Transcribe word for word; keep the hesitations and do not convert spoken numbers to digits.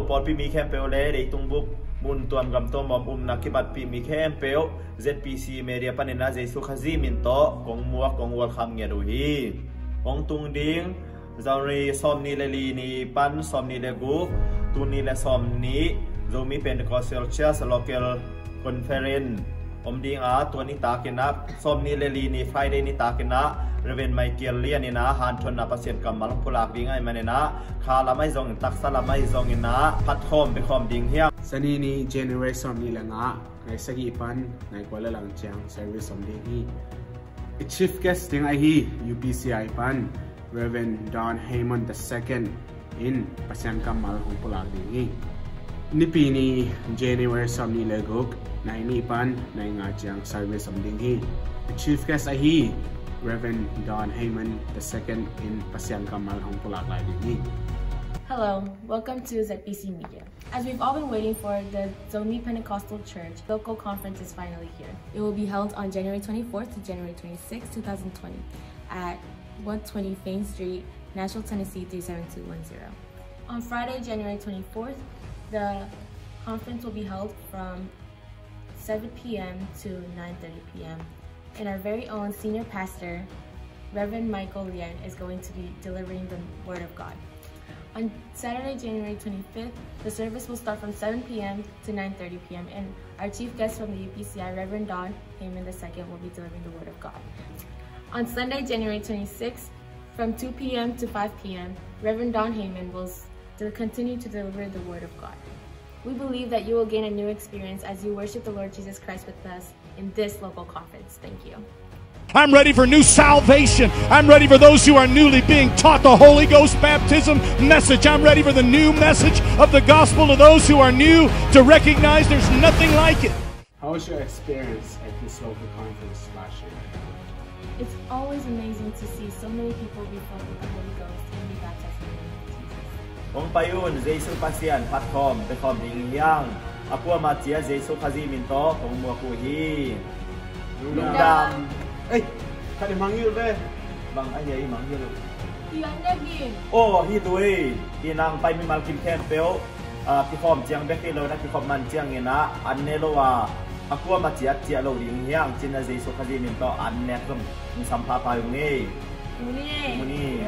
Pawlpi mi khempeuh le leitung bup mun tuam gam tuam bawm umna kibatpih mi khempeuh Z P C Media panin ah Jesu Khazih min tawh kong muak kong welcome ngiat uh hi. Hong tung ding January sawmnih le li ni pan sawmnih le guk, tul nih le sawmnih, Zomi Pentecostal Church Local Conference om ding a, tua nitakin ah sawmnih le li ni Friday nitakin ah Reverend Michael Lian in ah hanthotna Pasian kammal hong pulak ding ahih manin ah, kha lam ahi zongin, taksa lam ahi zongin ah phatkhawm biakhawm ding hi hang. Zani ni January sawmnih le nga, nai sagih pan nai kua le lang ciang service om ding hi. I chief guest ding ahi U P C I pan Reverend Don Heyman the second in Pasian kammal hong pulak ding hi. Nipi ni January sawmnih le guk, nai nih pan nai nga ciang service om ding hi. I chief guest ahi Reverend Don Heyman the second in Pasian kammal hong pulak lai ding hi. Hello, welcome to Z P C Media. As we've all been waiting for, the Zomi Pentecostal Church local conference is finally here. It will be held on January twenty-fourth to January twenty-sixth, two thousand twenty, at one twenty Fain Street, Nashville, Tennessee, three seven two one zero. On Friday, January twenty-fourth, the conference will be held from seven p m to nine thirty p m. And our very own senior pastor, Reverend Michael Lian, is going to be delivering the Word of God. On Saturday, January twenty-fifth, the service will start from seven p m to nine thirty p m, and our chief guest from the U P C I, Reverend Don Heyman the second, will be delivering the Word of God. On Sunday, January twenty-sixth, from two p m to five p m, Reverend Don Heyman will s- to continue to deliver the Word of God. We believe that you will gain a new experience as you worship the Lord Jesus Christ with us in this local conference. Thank you. I'm ready for new salvation. I'm ready for those who are newly being taught the Holy Ghost baptism message. I'm ready for the new message of the gospel to those who are new to recognize there's nothing like it. How was your experience at this local conference last year? It's always amazing to see so many people be filled with the Holy Ghost and be baptized in the name of Jesus. Hong pai un, Jesu Pasian phatkhawm biakhawm ding hi hang. A kuamah ciat Jesu Khazih min tawh kong muak uh hi. Lungdam. Ei, khat i mangngilh ve. Bang a hia i mangngilh uh? Aw, hi tu ei. I nang pai mimal kim khempeuh, ah, kikhawm ciang bek hi lo in ah, kikhawm man ciangin ah an ne lo a, a kuamah ciat ciah lo ding hi hang. Cin ah Jesu Khazih min tawh an nek zong hong sam pha pha ung ei. Muni.